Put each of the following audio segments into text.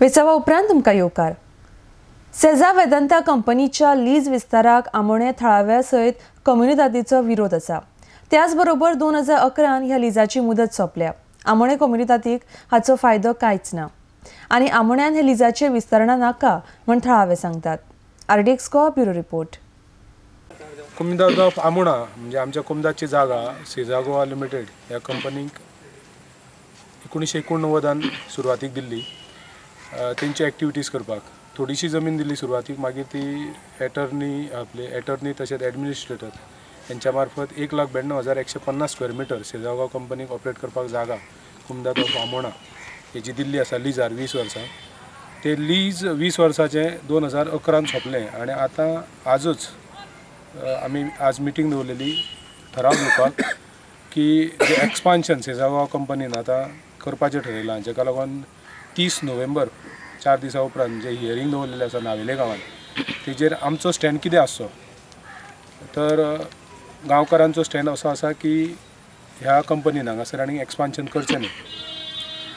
विसवा उपरांत तुमकां येवकार. सेझा वेदांता कंपनीच्या लीज विस्ताराक आमोणें थळाव्या सयत कम्युनिदादीचो विरोध आसा. त्याच बरोबर 2011 ह्या लिजाची मुदत सोंपल्या. आमोणें कम्युनिदादीक हाचो फायदो कांयच ना आनी आमोण्यान हे लिजाचें विस्तारणा नाका म्हण थळावे सांगतात. RDX Goa bureau report. Comunidade of Amona म्हणजे आमच्या कुमदाची जागा सेझा गोवा लिमिटेड ह्या कंपनीक 1989 सुरवातीक दिल्ली तेंची एक्टिविटीज करपाक. थोडीशी जमीन दिल्ली सुरवातीक, मागीर ती एटर्नी आपले एटर्नी तशेंच एडमिनिस्ट्रेटर हेंच्या मार्फत 1,92,150 स्क्वेअर मिटर सेझा गोवा कंपनीक ऑपरेट करपाक जागा कुमदाद ऑफ आमोणा हेजी दिल्ली आसा लिजार 20 वर्सां. ते लीज 20 वर्साचें 2011 सोंपलें आनी आतां आजच आमी आज मिटींग दवरलेली ठराव घेवपाक की जे एक्सपान्शन सेझा गोवा कंपनीन आतां करपाचें ठरयलां, जेका लागून 30 नोव्हेंबर 4 दिसां उपरांत जे हियरींग दवरलेलें आसा नावेले गांवांत तेजेर आमचो स्टँड कितें आसचो. तर गांवकारांचो स्टँड असो आसा की ह्या कंपनीन हांगासर आनी एक्सपान्शन करचें न्हय.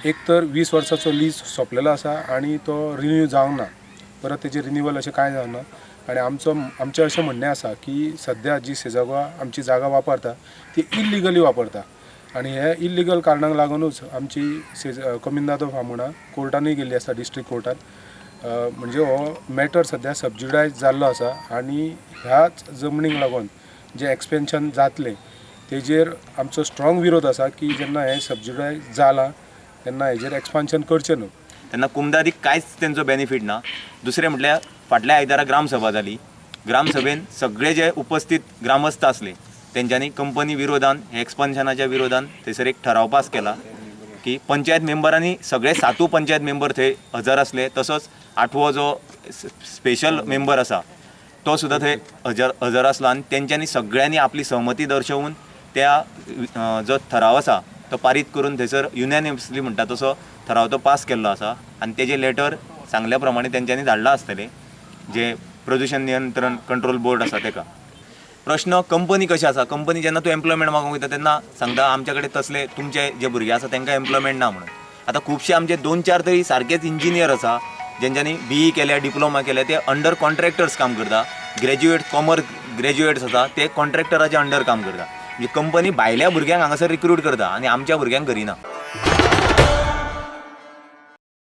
एक तर 20 वर्साचो लीज सोंपलेलो आसा आनी तो रिन्यू जावंक ना, परत तेजेर रिन्यूअल अशें कांय जावंक ना. आनी आमचें अशें म्हणणें आसा की सद्या जी सेझा गोवा आमची जागा वापरता ती इल्लिगली वापरता आनी हे इल्लिगल कारणांक लागुनूच आमची कम्युनिदाद ऑफ आमोणा कोर्टानूय गेल्ली आसा, डिस्ट्रिक्ट कोर्टात. म्हणजे हो मॅटर सद्या सबज्युडायज जाल्लो आसा आनी ह्याच जमनीक लागून जें एक्सपेन्शन जातलें तेजेर आमचो स्ट्रॉंग विरोध आसा की जेन्ना हें सबज्युडायज जालां तेन्ना हेजेर एक्सपान्शन करचें न्हू. तेन्ना कुमदादीक कांयच तेंचो बेनिफीट ना. दुसरें म्हटल्यार फाटल्या आयतारा ग्रामसभा जाली. ग्रामसभेन सगळे जे उपस्थित ग्रामस्थ आसले तेंच्यांनी कंपनी विरोधान एक्सपान्शनाच्या विरोधान थंयसर एक ठराव पास केला की पंचायत मेंबरांनी सगळे 7 पंचायत मेंबर थंय हजर आसले, तसोच 8वो जो स्पेशल मेंबर आसा तो सुद्दां थंय हजर आसलो आनी तेंच्यांनी सगळ्यांनी आपली सहमती दर्शोवन त्या जो ठराव आसा तो पारीत करून थंयसर युनॅनिमसली म्हणटा तसो ठराव तो पास केल्लो आसा आनी तेजें लेटर सांगल्या प्रमाणे तेंच्यांनी धाडलां आसतलें जे प्रदूशण नियंत्रण कंट्रोल बोर्ड आसा तेका. प्रश्न कंपनी कशी आसा, कंपनी जेन्ना तूं एम्प्लॉयमेंट मागूंक वयता तेन्ना सांगता आमच्या कडेन तसले तुमचे जे भुरगे आसा तांकां एम्प्लॉयमेंट ना म्हणून. आतां खुबशे आमचे 2-4 तरी सारकेच इंजिनियर आसा जेंच्यांनी बीई केल्या, डिप्लोमा केल्या, ते अंडर कॉन्ट्रॅक्टर्स काम करता. ग्रॅज्युएट कॉमर्स ग्रॅज्युएट्स आसा ते कॉन्ट्रॅक्टराच्या अंडर काम करता. म्हणजे कंपनी भायल्या भुरग्यांक हांगासर रिक्रूट करता आनी आमच्या भुरग्यांक करिना.